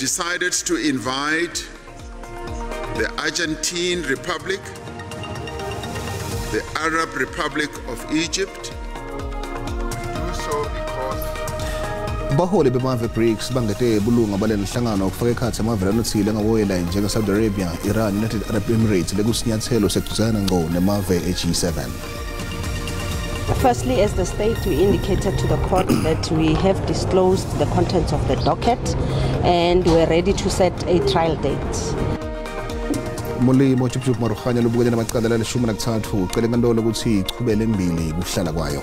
decided to invite the Argentine Republic, the Arab Republic of Egypt. We do so because Baholi bemave BRICS bangete bulunga balenhlangano kufaka ekhatsi amave lanotsile ngawoyela njenge-Saudi Arabia, Iran, United Arab Emirates lekusinyatselo sekuduzana ngqo nemave e-G7. Firstly, as the state, we indicated to the court that we have disclosed the contents of the docket and we're ready to set a trial date. Molemo Jub Jub Marukhanya lobukene namacala lalishumi nakutsatfu ucele inkantolo kutsi ichubele embili kuhlala kwayo.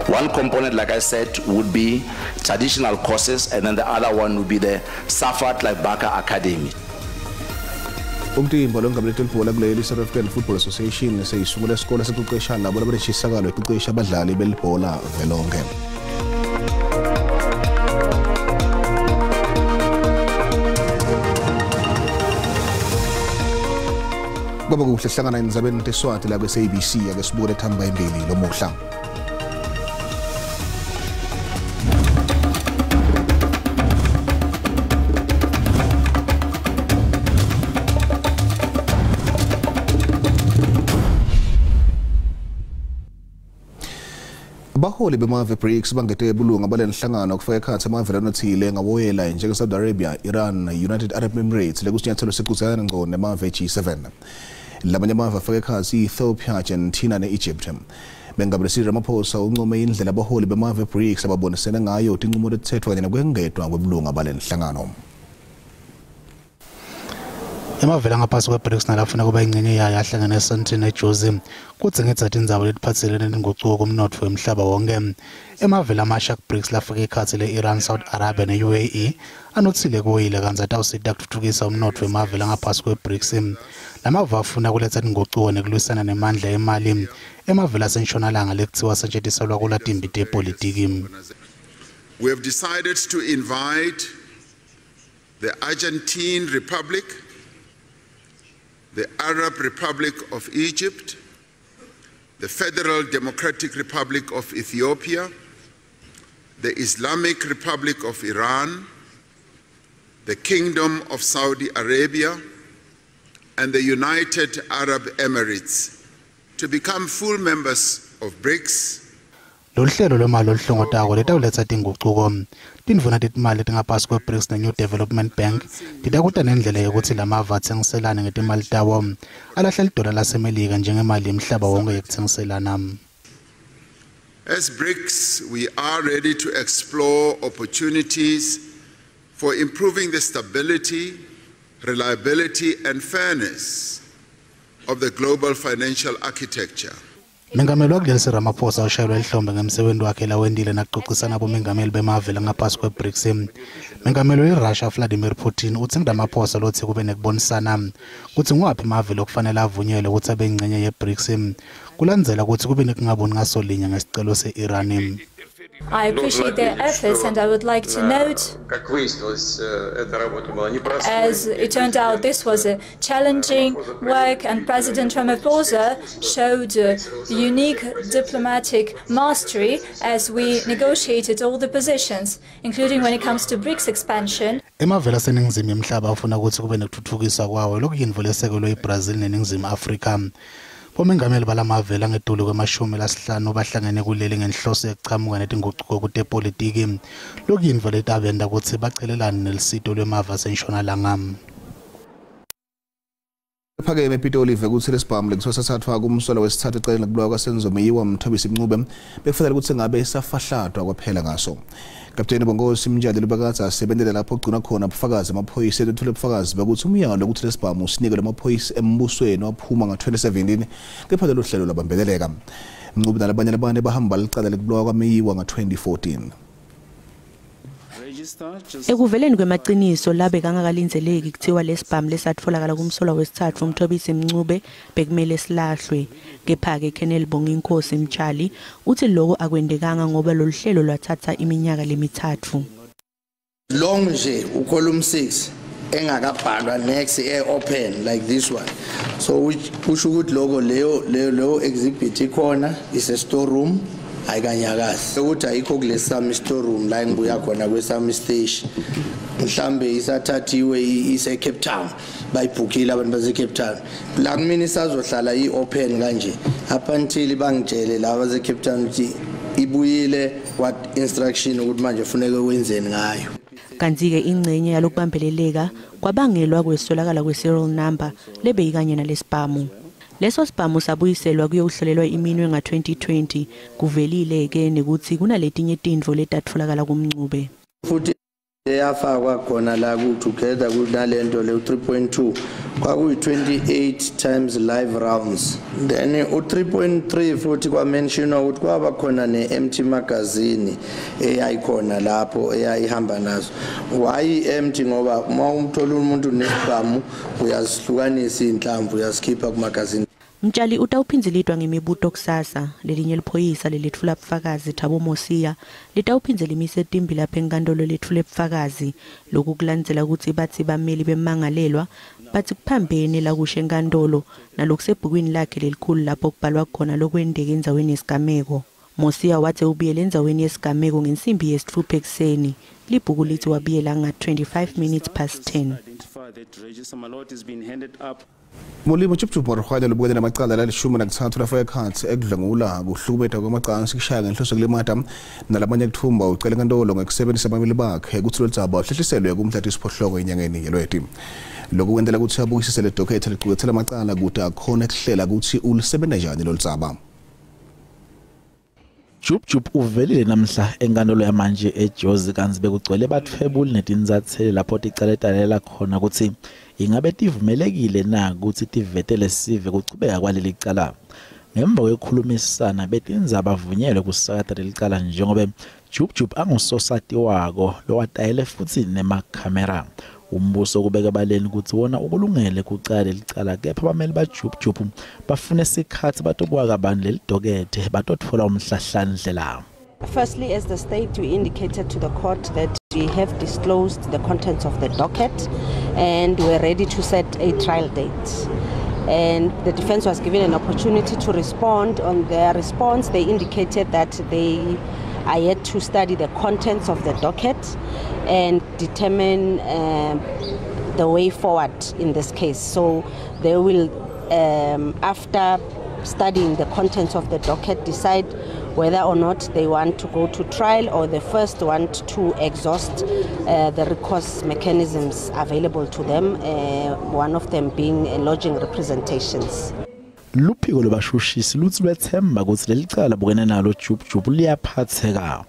One component, like I said, would be traditional courses, and then the other one would be the SAFA Clive Barker Academy. Umtimba longamele libhola kuleli, South African Football Association, seyisungule isikole sekuqeqesha labo labaneshisakalo ekuqeqesha abadlali belibhola velonke. Kwaba kuhle hlangana endzabeni teSwati la kwe-SABC. Ake sibuke lethamba embili lomuhla. Baholi bemave BRICS bangete bulunga balenhlangano kufaka ekhatsi amave lanotsile ngawoyela njenge-Saudi Arabia, Iran, United Arab Emirates lekusinyatselo sekuzana ngqo nemave G7. Lamanye amave afaka ekhatsi i-Ethiopia, Argentina ne-Egypt. Mengameli Cyril Ramaphosa uncome indlela abaholi bemave BRICS ababonisene ngayo tinqumo letitsetfwa kanye nekwengetwa kwebulunga balenhlangano. Emavela angaphasi kwe-BRICS nalafuna kuba ingcenye yayo ahlangene eSandton eJozi kudzingidza tindzawo letiphatselene nengucuko kumnotfo wemhlaba wonke. Emavela amasha ku-BRICS lafaka ekhatsi le-Iran, Saudi Arabia ne-UAE anotsile kuwoyile kantsi atawusita kutfutfukisa umnotfo wemavela angaphasi kwe-BRICS. Lamava afuna kuletsa tingucuko nekulwisana nemandla emali emavela asentshonalanga lekutsiwa asetjentiselwa kulwa timphi tepolitiki. We have decided to invite the Argentine Republic, the Arab Republic of Egypt, the Federal Democratic Republic of Ethiopia, the Islamic Republic of Iran, the Kingdom of Saudi Arabia, and the United Arab Emirates to become full members of BRICS. Lolu hlelo lwemali oluhlongotako litawuletsa tingucuko. Tindvuna tetimali letingaphasi kwe-BRICS ne-New Development Bank titakuta nendlela yekutsi lamave atsengiselane ngetimali tawo alahla lidola laseMelika njengemali yemhlaba wonke yekutsengiselana. As BRICS, we are ready to explore opportunities for improving the stability, reliability, and fairness of the global financial architecture. Mengameli wakuleli Cyril Ramaphosa ushayelwa lihlombe ngemsebenzi wakhe lawendile nakuxoxisana abomengameli bemave langaphasi kwe-BRICS. Mengameli we-Russia Vladimir Putin utsi Ramaphosa lotsi kube nekubonisana kutsi nguwaphi emave lokufanele avunyelwe kutsi abe yincenye ye-BRICS kulandzela kutsi kube nekungaboni ngasolinye ngesicelo se-Iran. I appreciate their efforts, and I would like to note, as it turned out, this was a challenging work, and President Ramaphosa showed unique diplomatic mastery as we negotiated all the positions, including when it comes to BRICS expansion. Emavela aseNingizimu yemhlaba afuna kutsi kube nekutfutfukiswa kwawo lokuyintfo lesekelwe iBrazil neNingizimu Afrika. Bomengameli balamave langetulu kwema-50 bahlangene kuleli ngenhloso yekuchamuka netingucuko kutepolitiki lokuyintfo letabenta kutsi bacelelane nelisito lwemave asentshonalanga. Phakeme ePitoli ive kutsi lesibhamu lekuthiwa sathathwa kumsolwa wesithathu ecaleni lekubulawa kwaSenzo Meyiwa Mthobisi Mncube bekufanele kutsi ngabe isafahlatwa kwaphela ngaso. Kapteni Bongosi Mtshali lobekadze asebentela lapho kugcinwa khona bufakazi emaphoyisa etfule bufakazi bekuthi umyalo lokuthi lesibhamu usinikwe lamaphoyisa embusweni waphuma nga-2017 kepha lolu hlelo lwabambeleleka. Mncube nalabanye labane bahamba licala lekubulawa kwaMeyiwa nga-2014. Ekuveleni kwemaciniso labe kangakalindzeleki kuthiwa lesibhamu lesatfolakala kumsolwa wesithathu uMthobisi Mncube bekumele silahlwe. Kepha-ke Colonel Bonginkosi Mtshali uthi lokho akwentekanga ngoba lolu hlelo lwathatha iminyaka lemithathu. Long nje ucolumn 6 engakabhalwa next air open like this one. So which kusho ukuthi lokho leyo leyo exhibit ikhona is a storeroom Ayikanyakazi ukuthi ayikho kulesami storeroom la engibuya khona kwesami station, mhlambe isathathiwe ise Cape Town, bayibhukile abantu base Cape Town. La kumina isazohlala i-open kanje up until bangitshele laba base Cape Town ukuthi ibuyile, what instruction ukuthi manje funeke wenzeni ngayo. Kanti-ke ingcenye yalokubambeleleka kwabangelwa kweswelakala kwe-serial number lebeyikanye nalesibhamu. Leso sibhamu sabuyiselwa kuyohlolelwa iminwe nga-2020. Kuvelile-ke nekuthi kunaletinye tintfo letatfolakala kuMncube. Futhi eyafakwa khona la ku-together kunalento le 3.2 kwakuyi-28 times live rounds, then u-3.3 futhi kwamentionwa ukuthi kwaba khona ne-empty magazine eyayikhona lapho eyayihamba nazo. Why empty? Ngoba uma umthola umuntu nesibhamu uyazihlukanisa iy'nhlamvu, uyazikhipha kumagazini. Mtshali utawuphinzelidwa ngemibuto kusasa. Lelinye liphoyisa lelitfula bufakazi Thabo Mosia litawuphinze limise timbi lapha enkantolo letfule bufakazi. Lokhu kulandzela ukuthi bathi bameli bemangalelwa bathi kuphambene la kusho enkantolo nalokusebhukwini lakhe lelikhulu lapho kubhalwa khona lokwendeka endzaweni yesigameko. Mosia wathi ubuyele endzaweni yesigameko ngensimbi yesitfupha ekuseni. Libhuku lithi wabuyela nga-10:25. Molimo Jub Morhwale lubukene namacala lalishumi nakuthathu lafaka ekhatsi ekudlwengula, kuhlukubetwa kwamacansi, kushaya ngenhloso yokulimata nalamanye kutfumba. Ucela inkantolo ngekusebenzisa abameli bakhe kutsi loludzaba luhlehliselwe kumhla tisiphohlongo enyangeni yeLweti. Lokhu kwentela kutsi abukisise le dokhethe licuketse lamacala kute akhone kuhlela kutsi ulusebenta njani loludzaba. Jub Jub uvelile namhla enkantolo yamanje eJozi, kanzi bekugcwele batfwebuli netinsatseli lapho ticala talela khona kutsi ingabe tivumelekile na kutsi tivetele sive kuchubeka kwaleli cala. Ngemva kwekukhulumisana betindzaba bavunyelwe kusakata leli cala njengobe Jub Jub angusosati wako lowatayele futsi nemakhamera. Umbuso kubeka ebaleni kutsi wona ukulungele kucala leli cala, kepha bameli baJub Jub bafune sikhatsi batobuka kabani leli dokethe batotfola umhlahlandlela. Firstly, as the state, we indicated to the court that we have disclosed the contents of the docket and we're ready to set a trial date. And the defense was given an opportunity to respond. On their response, they indicated that they are yet to study the contents of the docket and determine the way forward in this case. So they will, after studying the contents of the docket, decide whether or not they want to go to trial or they first want to exhaust the recourse mechanisms available to them, one of them being lodging representations. Luphiko lwabashushisi lutsi lwethemba kutsi leli cala bukene nalo Jub Jub liyaphatheka.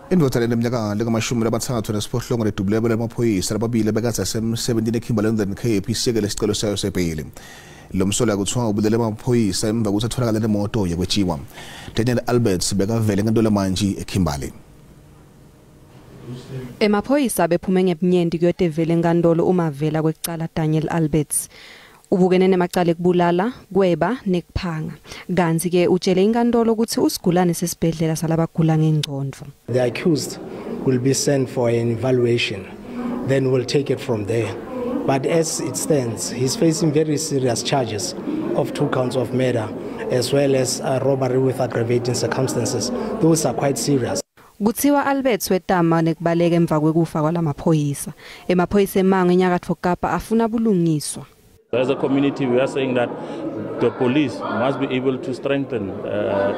Indvodza leneminyaka lengamashumi-38 ledubulelwe emaphoyisa lababili bekadze asemsebentini eKimberley Northern Cape isekele isicelo sayo sebheyili. Lo msolwa kuthiwa ubulele amaphoyisa emva kokuthi atholakale nemoto yekwetshiwa. Daniel Alberts bekavele enkantolo manje eKimberley. Emaphoyisa bephume ngebunyenti kuyotevela enkantolo uma vela kwekucala Daniel Alberts. Ubukene nemacala ekubulala, kweba nekuphanga. Kanti ke utshele inkantolo ukuthi usigulane sesibhedlela salabagula ngengcondvo. The accused will be sent for an evaluation. Then we'll take it from there. But as it stands, he's facing very serious charges of 2 counts of murder as well as a robbery with aggravating circumstances. Those are quite serious. Kutsiwa Albert wetama nekubaleka emva kwekufa kwalamaphoyisa. Emaphoyisa emango enyakatfo Kapa afuna bulungiswa. As a community, we are saying that the police must be able to strengthen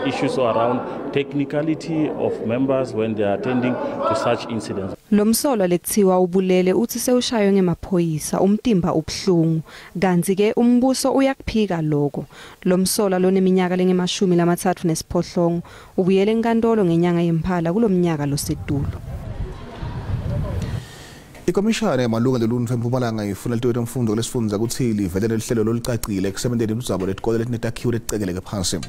issues around technicality of members when they are attending to such incidents. Lomsolwa lekuthiwa ubulele uthi sewushaywe ngemaphoyisa umtimba ubuhlungu, kanti ke umbuso uyakuphika lokho. Lomsolwa loneminyaka lengemashumi lamatsatfu nesiphohlongo ubuyele enkantolo ngenyanga yeMphala kulomnyaka losedulo. Ikomishana yamalungelo oluntu eMpumalanga ifuna litiko lemfundo lesifundza kutsi livelele lihlelo lolucacile ekusebenteni ludzaba letikolo letinetakhiwo leticekeleke phansi.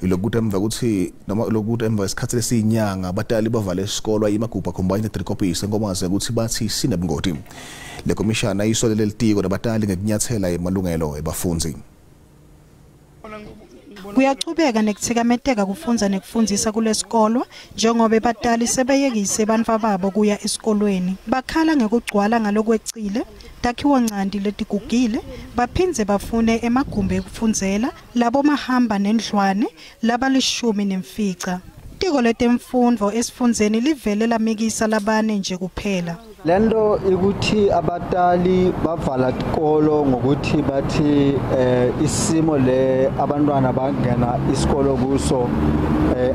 Lokuthi emva kutsi noma lokuthi emva isikhatsi lesiyinyanga batali bavale isikolwa iMagubha Combined Driekopies eNkomazi kutsi batsi sinebungoti. Le komishana isolele litiko nabatali ngekunyatsela emalungelo ebafundzi. Kuyachubeka nekuthikameteka kufundza nekufundzisa kulesikolo njengoba batali sebeyekise bantfwana babo kuya esikolweni. Bakhala ngekugcwala ngalokwecile, takhiwo ncandi letigugile, baphindze bafune emagumbi ekufundzela labo mahamba nendlwane labalishumi nemfica. Litiko letemfundvo esifundzeni livele lamikisa labane nje kuphela. Lento ukuthi abatali bavala isikolo ngokuthi bathi isimo le abantwana bangena isikolo kuso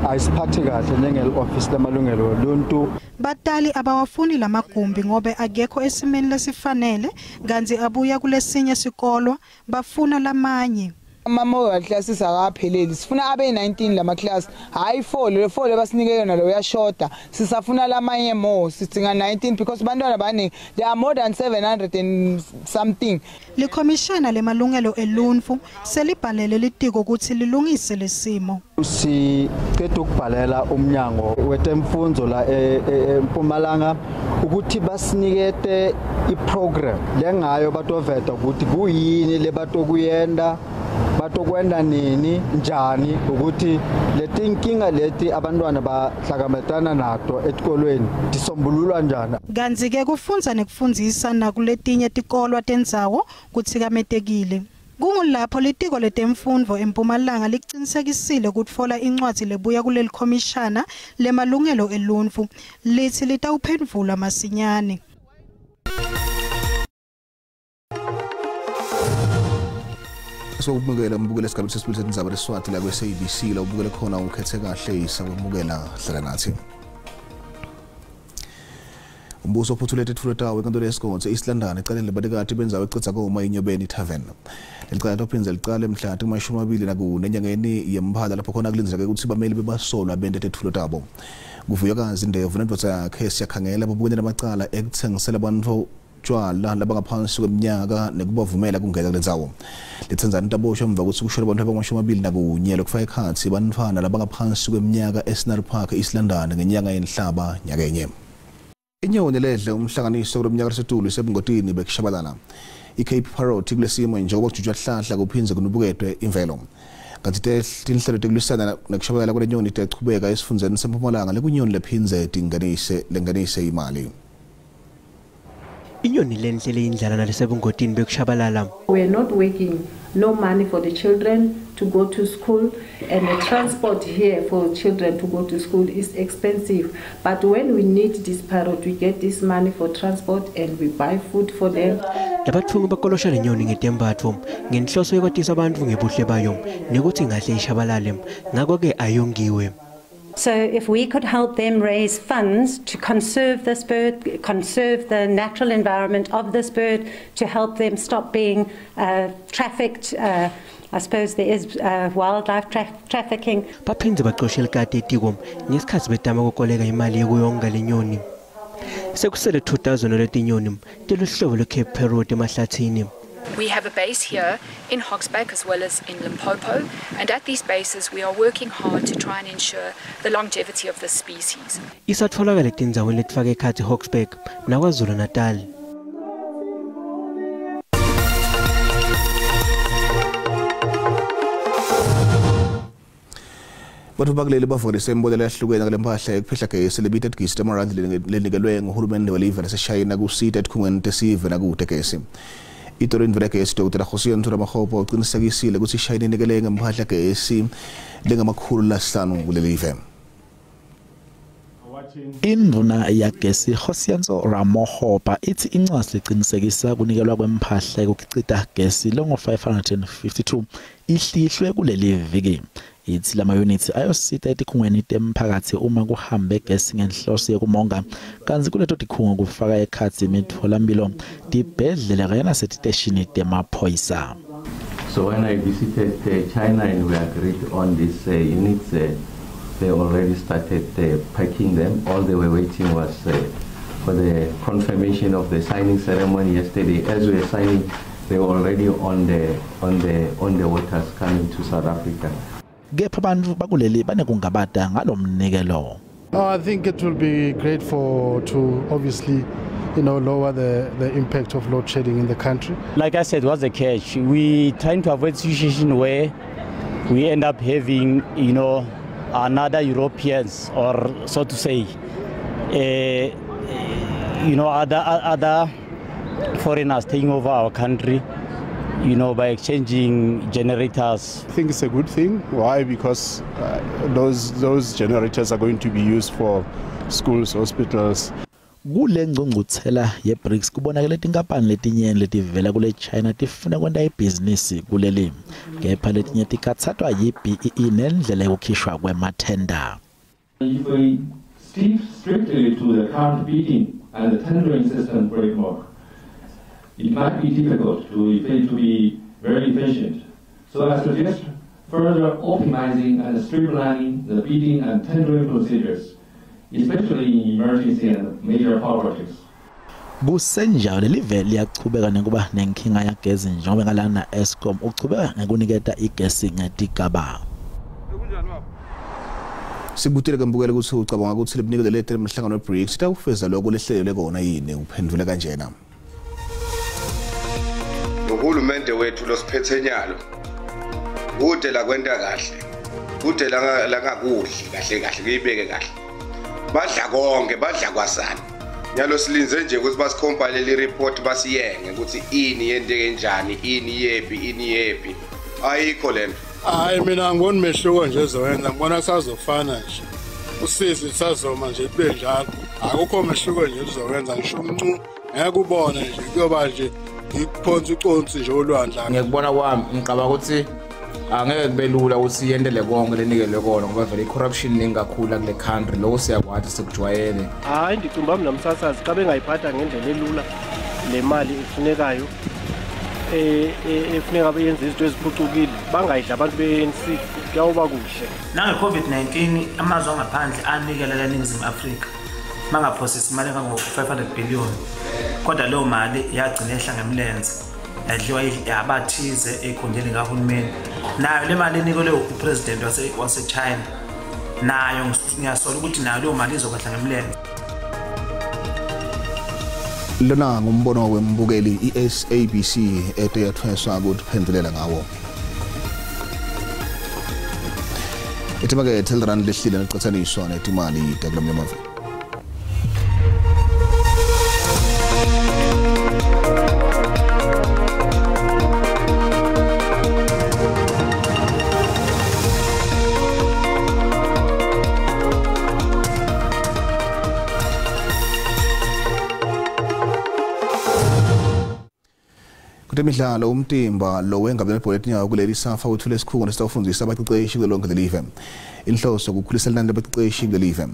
ayisiphathi kahle njenge office lamalungelo oluntu. Batali abawafuni lamagumbi ngobe akekho esimeni lesifanele kanti abuya kulesinye sikolo bafuna lamanye. Ama-mobile classes akapheleli, sifuna abe 19 lama class, hayi 4 le 4 basinike yona lo uyashoda, sisafuna lamanye more, sidinga 19 because bantwana baningi, there are more than 700 and something. Likhomishana lemalungelo elunfu selibhalele litiko ukuthi lilungise lesimo. Siqeda ukubhalela umnyango wetemfundo la eMpumalanga ukuthi basinikete iprogram lengayo batoveta ukuthi kuyini lebatokuyenda batokwenda nini njani ukuthi letinkinga leti abantwana bahlangabetana nato etikolweni tisombululwa njani. Kanti ke kufundza nekufundzisa nakuletinye tikolwa tendzawo kutsikametekile. Kungulapho litiko letemfundvo eMpumalanga licinisekisile kutfola incwadzi lebuya kuleli khomishana lemalungelo elunfu lithi litawuphendvula masinyane. Sokubukela umbukelo esigabeni sesibili setindzaba leSwati la kwe-SABC la ubukele khona ukhethe kahle isakwemukela hlala nathi. Umbuso uphuthule tetfulo tawo enkantolo yesigodzi e-East London ecaleni lebanikati bendzawo ecitsa koma iNyobeni Tavern. Lelicala litophindze licale mhla ti-24 enyangeni yeMphala lapho khona kulindzeleke kutsi bameli bebasolwa bente tetfulo tabo. Kuvuyokazi Ndevu nendvodza yakhe Siyakhangela babukene namacala ekutsengisela bantfu tshwala labangaphansi kweminyaka nekubavumela kungena kulendzawo. Letsendzana taboshwa emva kwekutsi kushone bantfu abangama-21 lokufaka ekhatsi bantfwana labangaphansi kweminyaka eScenery Park e-East London ngenyanga yeNhlaba nyakenye. Inyoni ledle umhlanganiso kulomnyaka lesetulu isebungotini bekushabalala. I-Cape Parrot kulesimo njengoba kujutshwa hlahla kuphindze kunubuketwe imvelo. Kanti tinhlelo tekulwisana nekushabalala kwale nyoni tiyachubeka esifundzeni seMpumalanga lekunyoni lephindze lengenise imali. Inyoni lenhle leyindlala nalesebungotini bekushabalala. We are not working, no money for the children to go to school, and the transport here for children to go to school is expensive. But when we need this parrot, we get this money for transport and we buy food for them. Labatfungi bakolosha lenyoni ngetembatfo ngenhloso yokwatisa abantu ngebuhle bayo nekuthi ingahle ishabalale, ngakho-ke ayongiwe. So if we could help them raise funds to conserve this bird, conserve the natural environment of this bird, to help them stop being trafficked, I suppose there is wildlife trafficking. Baphindze bacoshe likati etiko ngesikhatsi betama kukoleka imali yekuyonga lenyoni. Sekusele 2000 letinyoni teluhlobo lwe-Cape Parrot emahlathini. We have a base here in Hogsback as well as in Limpopo, and at these bases we are working hard to try and ensure the longevity of this species. Isatfolakala etindzaweni letifaka ekhatsi Hogsback naKwaZulu Natal. Batho bakuleli bavulise imibonelo eyahlukene ngale mpahla yekuphehla gesi lebita tigisi temarandi lenikelwe nguhulumende welive laseShayina kusita etikhungweni tesive nakutegesi. Itolo indvuna yagesi Dr. Kgosientsho Ramokgopa uqinisekisile kutsi iShayina inikele ngempahla yagesi lengama-500 kulelive. Indvuna yagesi Kgosientsho Ramokgopa ithi incwadi lecinisekisa kunikelwa kwemphahla yekukhicita gesi longo-552 ihlihlwe kuleli viki. Ithi lamayunithi ayosita etikhungweni temphakatsi uma kuhambe gesi ngenhloso yekumonga, kantsi kuleto tikhungo kufaka ekhatsi imitfolamphilo, tibhedlela kanye nasetiteshini temaphoyisa. So when I visited China and we agreed on these units, they already started packing them. All they were waiting was for the confirmation of the signing ceremony yesterday. As we were signing, they were already on the waters coming to South Africa. Kepha bantfu bakuleli banekungabata ngalomnikelo. I think it will be great to obviously, lower the impact of load shedding in the country. Like I said, what's the catch? We trying to avoid situation where We end up having, you know, another Europeans, or so to say, you know, other foreigners taking over our country, you know, by exchanging generators. I think it's a good thing. Why? Because those generators are going to be used for schools, hospitals. Kule ngcungcuthela yeBRICS kubonakele tinkampani letinyeni letivela kule China tifuna kwenta ibhizinisi kuleli, kepha letinye tikhatsatwa yi-BEE nendlela yokukhishwa kwemathenda. If we stick strictly to the current bidding and the tendering system framework, it might be difficult to be very efficient. So I suggest further optimizing and streamlining the bidding and tendering procedures, especially in emergency and major power projects. Kusenjalo lelive liyachubeka nekuba nenkinga yagezi njengoba ngalana Eskom uchubeka ngekuniketa igesi ngetigaba. Sibutile ke mbukele ukuthi ucabanga ukuthi lebunikelo lethu lemhlangano weBRICS itawufeza lokho lehlelele kona yini, uphendule kanjena. Uhulumende wethu losiphethe nyalo kude la kwenta kahle, kude la langakudli kahle kahle kuyibeke kahle. Badla konke, badla kwasana. Nyalo silinze nje ukuthi basikhompalele i-report basiyenge ukuthi ini yenteke njani, ini yephi, ini yephi. Ayikho lento. Hayi mina angiboni mehluko nje ezowenza, ngibona kusazofana nje. Usizi lisazoma nje kube njalo. Akukho mehluko nje ezowenza ngisho umncu ngeke ubone nje kuyoba nje iphonsi uconsi nje olwandle. Ngiyakubona kwami ngicabanga ukuthi angeke kube lula ukuthi yendele konke lenikelwe kona ngoba vele i-corruption iningi kakhulu kule country, lokho siyakwazi sekujwayele. Hayi ndicumba mina msasazi xa bengayiphatha ngendlela elula le mali efunekayo efuneka beyenze izinto eziphucukile bangayidla abantu be-ANC kuyawuba kuhle. Nange-COVID-19 amazwe angaphandle anikelela eNingizimu Afrika bangaphosisi imali engango-500 billion, kodwa leyo mali yagcina ehla ngemlenze yadliwa abathize ekhundleni kahulumeni. Nayo le mali enikelwe upresident wase-China nayo ngiyasola ukuthi nayo leyo mali izokwehla ngemlenze. Lona ngumbono wembukeli i-SABC ete yathweswa ukuphendulela ngawo. Itimake Telrand lehlile neqhathaniswa netimali takulamnyamave. Kutemidlalo umtimba lo wengamele ibhola letinyawo kuleli SAFA uthule isikhungo lesitawufundisa abaqeqeshi kulonke lelive. Inhloso ukukhulisa inani labaqeqeshi kulelive.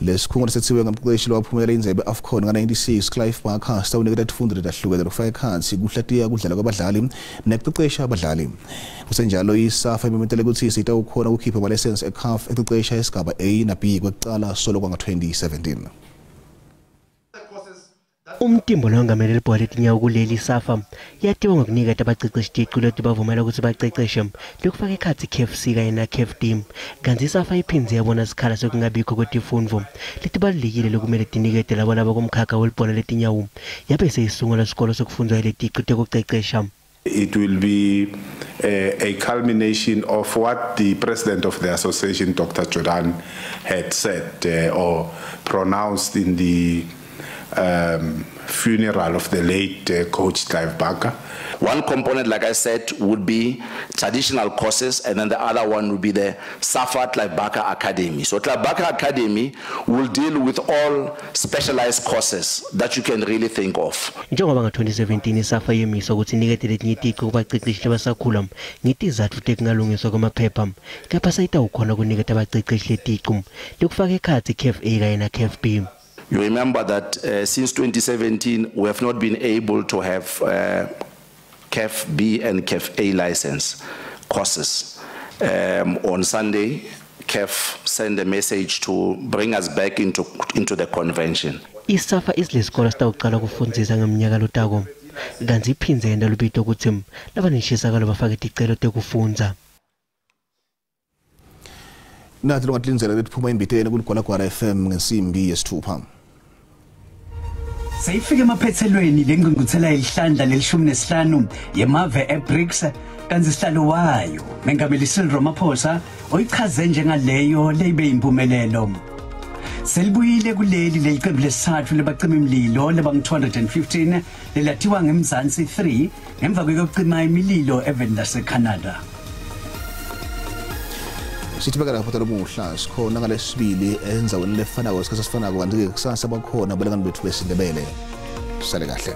Lesikhungo lesethiwe ngamqeqeshi lowaphumelela indzebe AFCON nga-96 Clive Barker sitawuniketa tifundo letahlukene lokufaka ekhatsi kuhlatiya kudlala kwabadlali nekuqeqesha abadlali. Kusenjalo iSAFA imemetele ukuthi sitawukhona ukukhipha amalayisensi e-CAF ekuqeqesha esigaba A na B kwekuqala solo kwanga-2017. Umtimbo longamele libhola letinyawo kuleli SAFA yatiwa ngokuniketa abaqeqeshi ticu leti bavumela ukuthi baqeqeshe lokufaka ekhatsi CAF C kanye na CAF D. Kanti iSAFA iphindze yabona isikhala sokungabikho kwetifundvo letibalulekile lokumele tinikete labo labakumkhakha welibhola letinyawo, yabe seyisungula isikolo sokufundza leticu tekuqeqesha. It will be a culmination of what the president of the association, Dr. Jordan, had said or pronounced in the funeral of the late coach Clive Barker. One component, like I said, would be traditional courses, and then the other one would be the SAFA Clive Barker Academy. So Clive Barker Academy will deal with all specialized courses that you can really think of. Njengoba nga-2017 iSAFA yemiswa ukuthi inikete letinye ticu kubaqeqeshi labasakhula ngetizatfu tekungalungiswa kwamaphepha, kepha sayitawukhona kuniketa abaqeqeshi leticu lekufaka ekhatsi CAF A kanye na CAF B. You remember that since 2017, we have not been able to have CAF B and CAF A license courses. On Sunday, CAF sent a message to bring us back into the convention. ISAFA isilesikolo sitawuqala kufundzisa ngeminyaka lotako. Kanti iphindze yenta lubito kutsi labaneshisakalo bafake ticelo tekufundza. Nathi longatindzela letiphuma imbiteni kuligwalagwala FM ngensimbi yesithupha. Seyifike emaphethelweni lengqungquthela yelihlandla lelishumi nesihlanu yemave eBRICS Kanti sihlalo wayo Mengameli Cyril Ramaphosa oyichaze njengaleyo leyibe impumelelo. Selibuyile kuleli lelicembu lesithathu lebacima imililo lebangu-215 lelathiwa ngeMzansi 3 ngemva kokucima imililo eveni laseCanada. Sithi beka lapho lomuhla sikhona ngalesibili endzaweni lefanako isikhathi esifanako kanti-ke kusasa bakhona balingani bethu besiNdebele. Sale kahle.